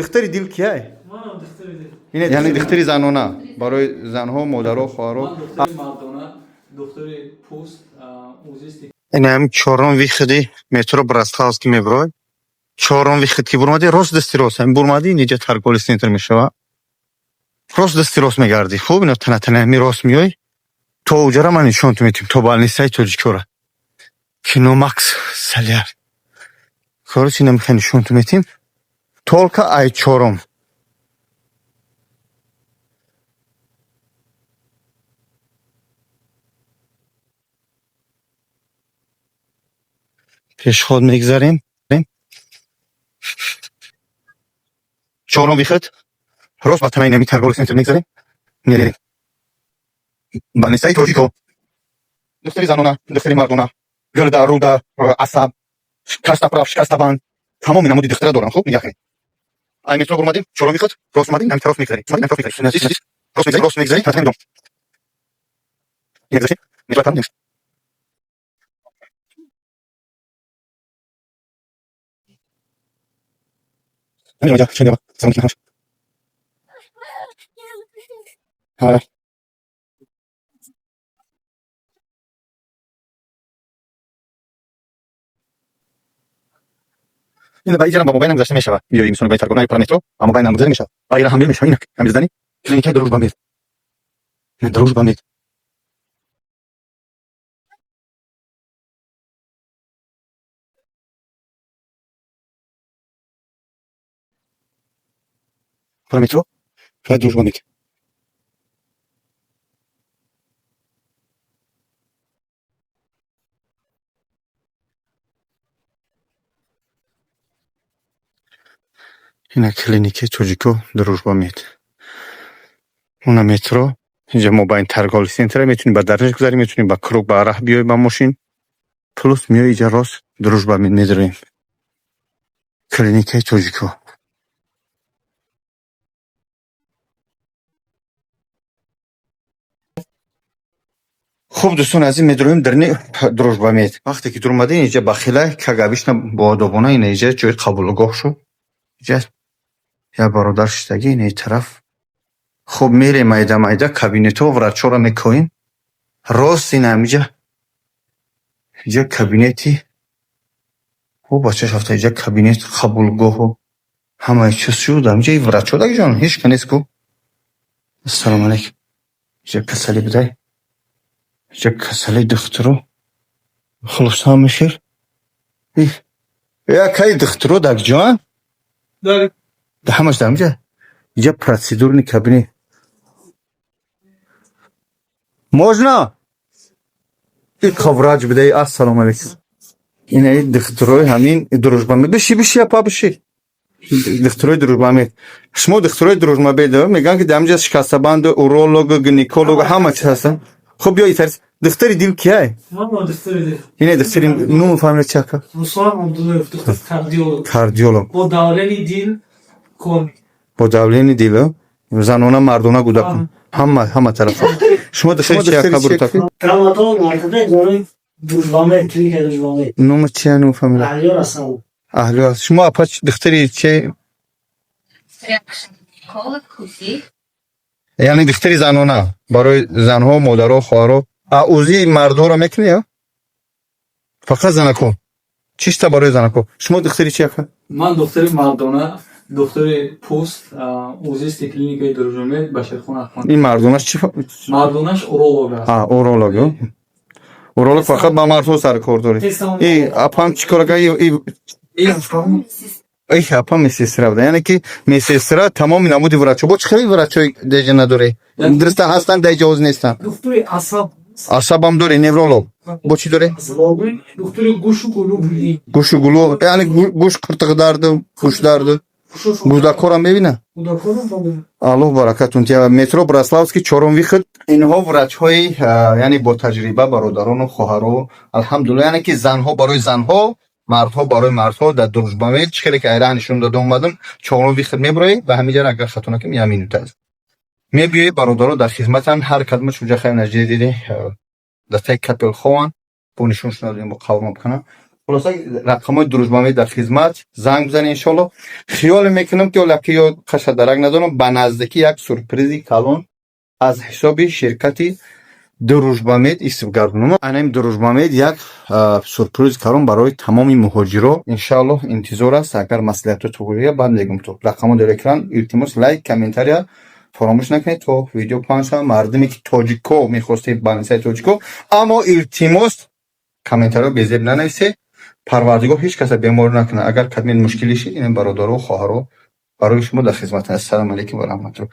Духтари дил кияй? Яъне духтари занона, барои занҳо, модаро, хоҳаро. Ман духтари мардона, духтари пӯст, узисти. Инам чорум выход и метро Браславский меброй. Чорум выход ки бурмадӣ, рост дасти рост ҳамин бурмадӣ, инҷа торговый центр мешава. Рост дасти рост мегардӣ. Хуб, ино тана тана ҳами рост меёй. То уҷара ман нишонтон метим, то больница и тоҷикора. Кино Макс Саляр. Короче, ина мехоҳем нишонтон метим. Только ай чорум. Пешход мегзарем. Чорум выход. Рост ба танаи нами торговый центр мегзарем. Мерем. Больница и тоҷико. Духтари занона, духтари мардона, гирда, руда, асаб, шикастаправ, шикастабанд. Тамоми намуди духтара дорам, хуб, нигоҳ кунед. Ай метро бурмадем, чорум выход, рост омадем, нами тараф мегзарем. Омадем, нами тараф мегзарем. Наздик, наздик, рост мегзарем, рост мегзарем, тараф дом. Мегзарем, метро там. Ҳамин ҷо, чен салом ҳамаш. Ҳа. Ин ба иҷара ба мобайнам гузашта мешавад. Биёи мисоли ба торговый про метро, ба мобайнам гузашта мешавад. Ба ира ҳам мешавад, инак, ҳам зани. Клиникаи Дружба Мед. Дружба Мед. Про метро, про Дружба Мед. Ина клиникаи тоҷико Дружба Мед. Уна метро, инҷа мобайн торговый центр, метавонӣ ба дараш гузарӣ, метавонӣ ба круг ба раҳ биёй ба мошин. Плюс меёй инҷа рост Дружба Мед медароем. Клиникаи тоҷико. Хуб, дӯстони азиз, медароем дарни Дружба Мед. Вақте ки дуромадем, инҷа бахила как обычно боадобона ина инҷа ҷои қабулгоҳ шуд. Инҷа як бародар шиштагӣ инаи тараф. Хуб, мерем майда майда кабинетҳо, врачҳоро мекоҳем. Рост ина ҳамиҷа инҷа кабинети о бачаш рафта, инҷа кабинет қабулгоҳу ҳамаи чиз шуд. Ҳамиҷа и врачҳо даги ҳеҷ ка нест ку. Ассалому алайкум. Инҷа касалӣ будай. Инҷа касалии духтуро. Хулоса ҳамешир. Якаи духтуро дар ҷоан? Ҳамаш дар ҳамиҷа? Инҷа процедурный кабинет. Можно? Иқа врач будай. Ассалому алайкум. Инаи духтурои ҳамин Дружба Мед. Биши, биши, апа, биши. Духтурои Дружба Мед. Шумо духтурои Дружба Мед мегӯянд, ки дар ҳамиҷа шикастабанду, уролог, гинеколог ҳама чиз ҳастанд. Хуб, биё итарис. Духтари дил кияй? Ман духтари дил. Ине духтари нум фамилия чи ака? Руслан Абдуллоев, духтур кардиолог. Кардиолог. Бо давление дил кор мекунад. Бо давление дил, занона, мардона, кӯдакон. Ҳама ҳама тарафа. Шумо духтари чи ака буртаку? Травматолог, ортопед барои Дружбамед, клиникаи Дружбамед. Номи чия, нум фамилия? Аҳлиёр Асанов. Аҳлиёр. Шумо апа духтари чи? Гинеколог, УЗИ. Яъне духтари занона, барои занҳо, модаро, хоҳаро. А УЗИ мардҳоро мекунӣ ё? Фақат занако. Чиста барои занако. Шумо духтари чи ака? Ман духтари мардона, духтари пӯст, узисти клиникаи Дружбамед Баширхон Аҳмад. Ин мардонаш чи? Мардонаш уролог аст. А, уролог. Уролог фақат ба мардҳо сар кор доред. И апам чӣ кор кард? И их апа медсестра буда. Яъне ки медсестра тамоми намуди врачҳо. Бо чӣ хеле врачҳои деҷа надоред? Дуруста ҳастанд, дар ҷавоз нестанд. Духтури асаб. Асабам доред, невролог. Бо чӣ доред? Духтури гӯшу гулу бинӣ. Гӯшу гулу, яъне гӯш қиртиқ дарду, гӯш дарду. Гудакорам мебина? Аллоҳ баракатун тия. Метро Браславский, чорум выход. Инҳо врачҳои яъне бо таҷриба, бародарону хоҳаро. Алҳамдулилла, яъне ки занҳо барои занҳо, мардҳо барои мардҳо дар Дружба Мед. Чӣ хеле ки айраҳ нишон дода омадам, чорум выход меброӣ ба ҳамин ҷара, агар хато накунам, як минута аст. Мебиёи, бародаро дар хизматанд, ҳар кадомаш уҷа хайр наҷида диде, дастаи капел хованд, бо нишон шунадем, бо қавлам кунам. Хулоса, рақамҳои Дружбамед дар хизмат, занг бизанед, иншоалло. Хиёле мекунам, ки олаки ё қаша дарак надорам, ба наздикӣ як сюрпризи калон аз ҳисоби ширкати Дружбамед истифгардонум. Айнами Дружбамед як сюрприз калон барои тамоми муҳоҷиро, иншоаллоҳ, интизор аст. Агар маслиҳатҳо туғрия, баъд мегум. То рақамҳо дар экран, илтимос, лайк, комментария фаромӯш накунед, то видео паҳн шавад. Мардуме ки тоҷико мехостед, больницаи тоҷико, аммо илтимос, комментариҳо безеб нанависед. Парвардигор ҳеҷ каса бемор накунад. Агар кадме мушкилӣ шид, ин бародаро, хоҳаро барои шумо дар хизмат аст. Ассалому алайкум ва раҳматуллоҳ.